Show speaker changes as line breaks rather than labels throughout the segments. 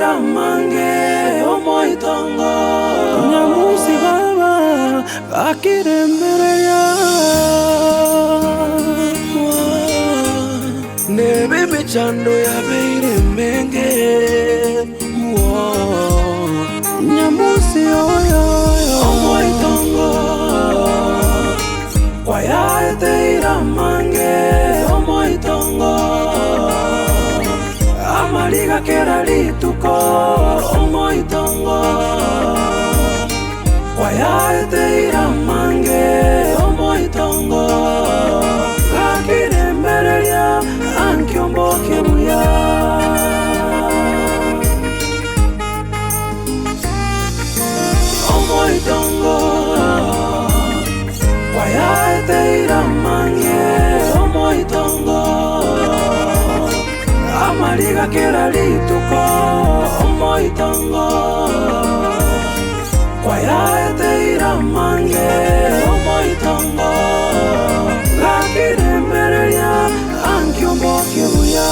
Kwayaeteire amange omoitongo. Nyamusi baba gakirembereria. Nebe emechando yabeire emenge. Nyamusi oyo omoitongo. Kwayaeteire amange omoitongo. Amariga kera rituko omoitongo. Kwayaeteire amange omoitongo. Gakirembereria ankiombokie buya. Omoitongo kwayaeteire amange omoitongo. Amariga kera rituko omoitongo. Kwayaeteire amange omoitongo. Gakirembereria ankiombokie buya.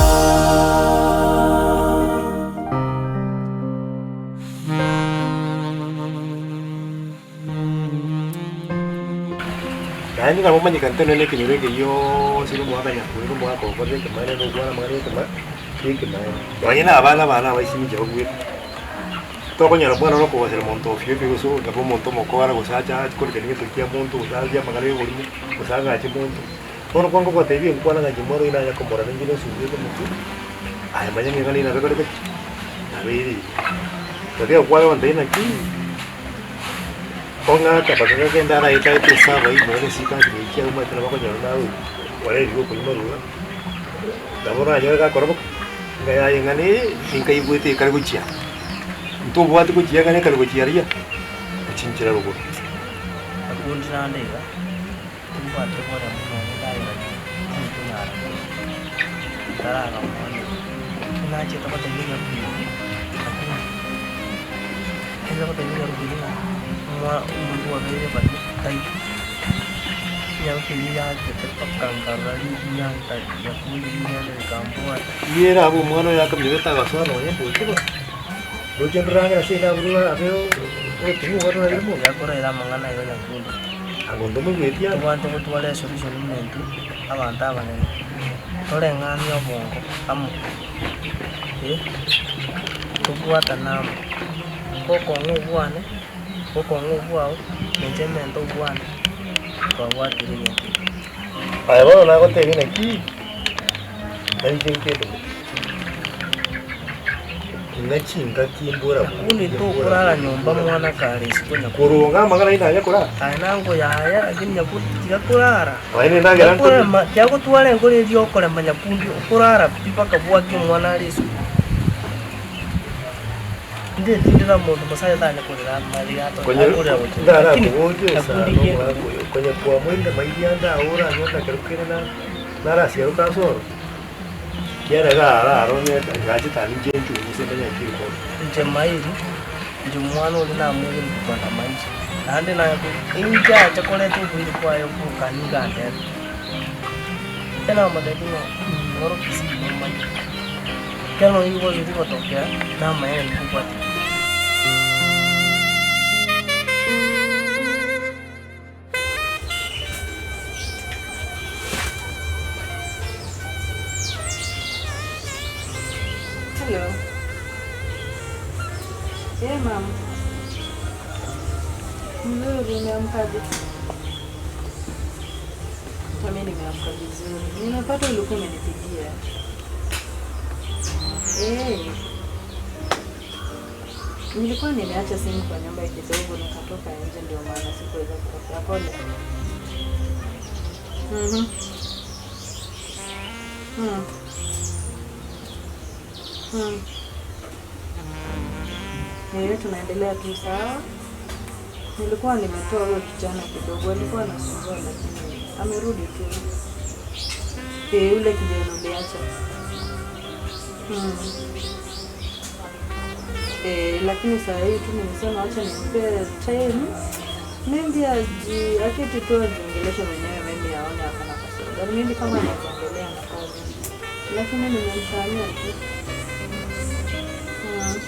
Naende nabo omanyekanete nonya na ekenyoro eke gionsi na omogaka nyakure na omogaka okorire ekemanyererio na okwana amang'ana y'ekema y'ekemanyererio. Nonye na abana bane abaisimiche babuete, tokonyora mwana ore okogosera monto ofio ofio gose obe omonto omokora gose ache ache korikania egento kia monto gose arie amang'ana ya oborimo gose ang'ache monto. Bono kwango gotebia enkwana ng'a inche mwana oyio nanya komorora ninche nosumbete omotwe, aye manya ng'a eng'ana eyio nabo ekorete ki? Nabo ere igo. Totebe gokwana gontebia naki. Ong'ata mpaka ngagenda araete aete esaba ime na esika ase echi omanyete nabo okonyora nawe kwarerire okonywa marura, nabo oranyore gakoroboka, ng'a yaya eng'ana eye ninkaigwete ekare gochia, ntobwati gochia eng'ana ekare gochia aria, gochia nchera rogoro.
Nakundi naende iga, timbwate boremu nonye ndagera tinkonyara ntaragamonya. Nachete gotebia nyarubi nakundi. Naende gotebia nyarubi ng'a omwa omonto obeire baria taiyo. Nyarubi eyio yachete mpaka nkarora rinyanta nyakundi rinyanta rikambwata.
Riera abwo omwana oyo akamioyete agasoa nonya mboche bono. Roche ndorang'e ase ere abwo abe ogotumwa obwate nabere mono.
Yakoraire amang'ana igo nyakundi.
Agonto moigweti amo.
Tobwate gotwara esolution buna intwe abanto abanene. Toreng'anie obongo amo, eh, tobwatane amo. Gokong'a obwane, gokong'a obwao, inche mente obwane, twabwatire egento ekio.
Aye bono nagotebia naki, nainche nkende mochie. Ng'a chingaki mbora
Nyakundi tokorara nyomba mwana kare isiko nyakundi.
Koronga amang'ana aino aye korara.
Aye nango yaya lakini nyakundi tiga korara.
Aye nendagera
Tiga korema tiga gotwara enkoro eria okorema nyakundi okorara pi mpaka bwake omwana are isiko. Inde tindira monto mosacha tanya korera amariga
Konye
akorera gochia lakini
ndarakoborie
nyakundi
esano
gento
omwaka oyo konye kwamoirire mairi ande aore anyore na kero kere na narasiaroke ase oro. Kiara iga araro onye gachete aria inche nchunguse ndanye akiri bono.
Inche mairi, inche omwana oria namwegenete kwana maisha, naende naye inche ache koreta oboiri bwaye bwoka nigo andete. Ekero namotebia ng'a oro kisii nomanye, ekero nonya rigoso rigotokea, namaene nkobwate.
Hello. Eh, mama. Mzuri, umeamkaje? Hata mimi nimeamka vizuri. Nimepata ulikuwa umenipigia. Eh. Nilikuwa nimeacha simu kwa nyumba kidogo nikatoka nje ndio maana sikuweza kupokea. Pole. Mhm. Mm. Mm. Eh, tunaendelea tu sawa. Nilikuwa nimetoa huyo kijana kidogo, alikuwa anasumbua lakini amerudi tu. Eh, yule kijana uliacha. Mm. Eh, lakini saa hii tu nimesema acha nimpe time maybe aji aketi tu ajiongeleshe mwenyewe maybe aone akona kasoro gani maybe kama anaweza na kazi lakini nimemsamehe tu. Mm.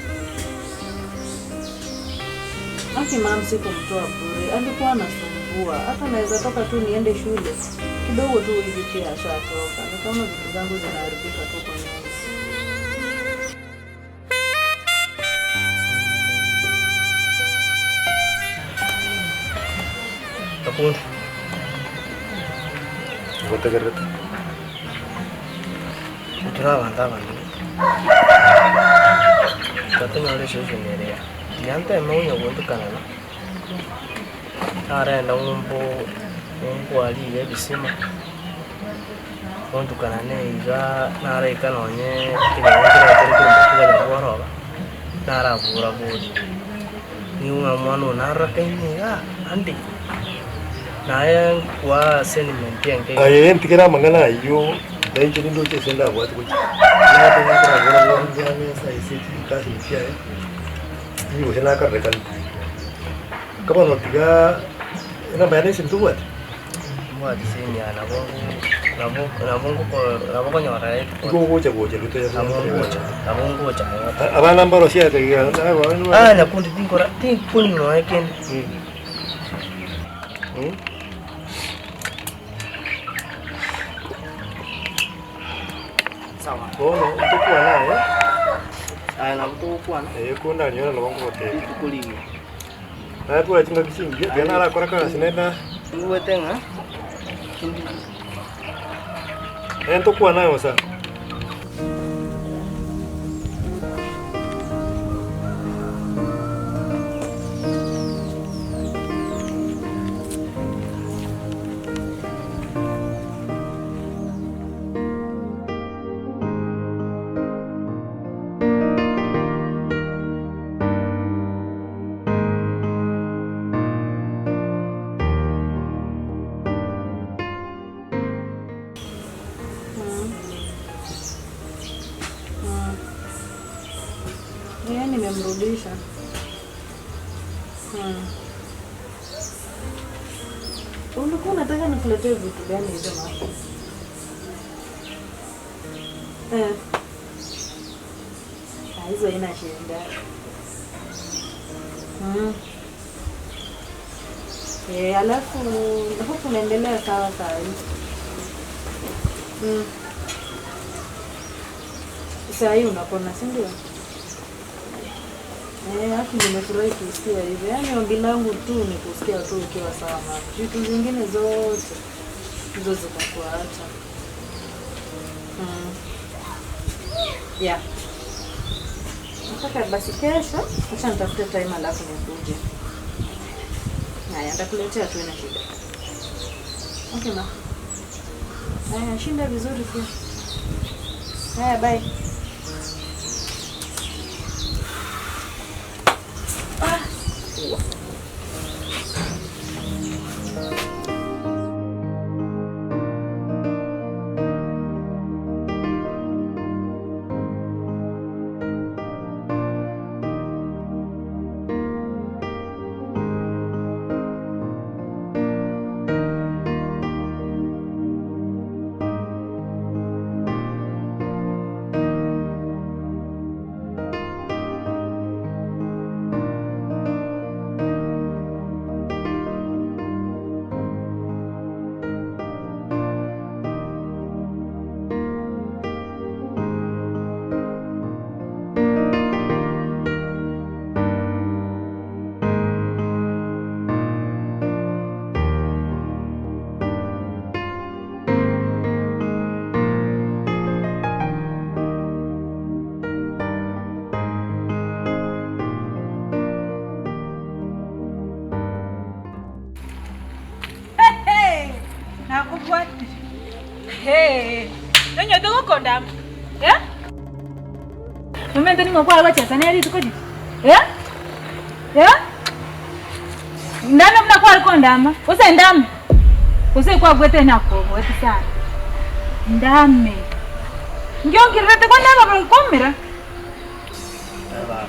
Aki mam, sikumtoa bure, alikuwa anasumbua. Hata naweza toka tu niende shule kidogo tu hivi pia ashatoka. Nikaona vitu zangu zinaharibika tu kwa nyumba.
Nyakundi.
Ngotegererete.
Intwe na abanto abanene, twatonyora esocial media, tiga nteme onye gontukanana, narenda ng'umbu ng'umbwariire ebisima, gontukanana iga naraika nonye ekenyoro nkere ekero kere omotuga nyabworoba, narabura bori, nigo ng'a omwana oyo narorekaine igaa ande, naye nkwaa sentiment enke iga.
Aye ntigere amang'ana ayio, na inche nindoche ase ndabwate gochia. Nateba nkarabora bori yane ase ase chikasi chiaye, inche gose nakarorekana. Ka bono tiga enamba yane ase ntobwate?
Mbwati semi aa nabo nabo nabo ngoko nabo okonyora
Igo ogocha gocha rito ya
nabo ngocha nabo ngocha
Abana mbarosie ate
Ah nyakundi tinkora tinkonywa nonya kende. Sawa.
Bono ntokwana aye.
Aye nabo togokwana.
Eh, kondanyora nabo nkogotebia.
Rituko rigiya.
Naye tware chingaki chingiya, tiga narakore akagasi naende na.
Nigwete ng'a tindi.
Naye ntokwana aye bosa.
Eh, nimemrudisha. Mm. Ulikuwa unataka nikuletee vitu gani hizo mama? Eh. Ah, hizo haina shida. Mm. Eh, alafu hope unaendelea sawa sawa. Mm. Saa hii unapona, si ndio? Eh, haki nimefurahi kusikia hivyo. Yaani ombi langu tu ni kusikia tu ukiwa sawa mama. Vitu zingine zote hizo zitakuacha. Mm. Yeah. Nataka basi kesho, acha nitafute time alafu nikuje. Haya, nitakuletea tu ina shida. Okay ma. Haya, shinda vizuri pia. Haya, bye.
Nakobwatire. Hee. Nonyete gokondama. Eh? Momento ning'o kware gochesa nere rituko riria? Eh? Eh? Ndame buna kware kondama, gose ndame? Gose kwabwete nakoboete sana. Ndame. Ngiongirerete kondama buna nkomera.
Aye baba.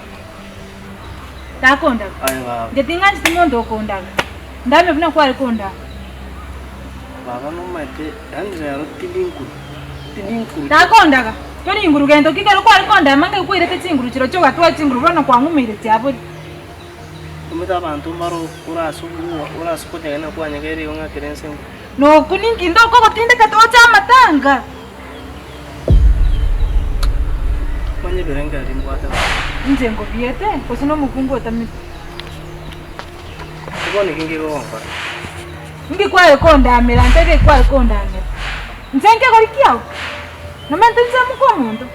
Takondaga.
Aye baba.
Inche ting'ancheti monto okondaga. Ndame buna kware kondama.
Baba nomaete, yaani rero tindi nkuru, tindi nkuru.
Takondaga. Tori nguru gento ki kero kware kondama ng'a nkwairete chinguru chirochio ogatwara chinguru bono kwang'umeire chiabori.
Omanyete abanto mbare orase orase konyegena kwanyegera igo ng'akere ense ng'o.
Noku ninki ndokogotindeka toche amatanga?
Manye ebirengererio mbwate bono.
Inche nkobiete, gose nomokungu otameti?
Bono eki nkegogonkora.
Inki kware kondamera? Ntebie eki kware kondamera. Inche nkegori kiao? Nomente inche moka omonto?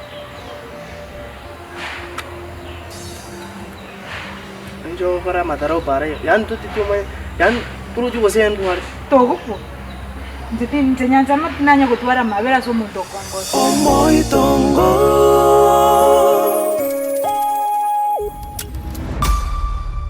Inche ogokora amatarau para yaani totiti omanye yaani torochi gose ndware.
Togokwa. Inche ti inche nyancha ama tinanya gotwara amabera ase omonto okongosa.
Omoitongo.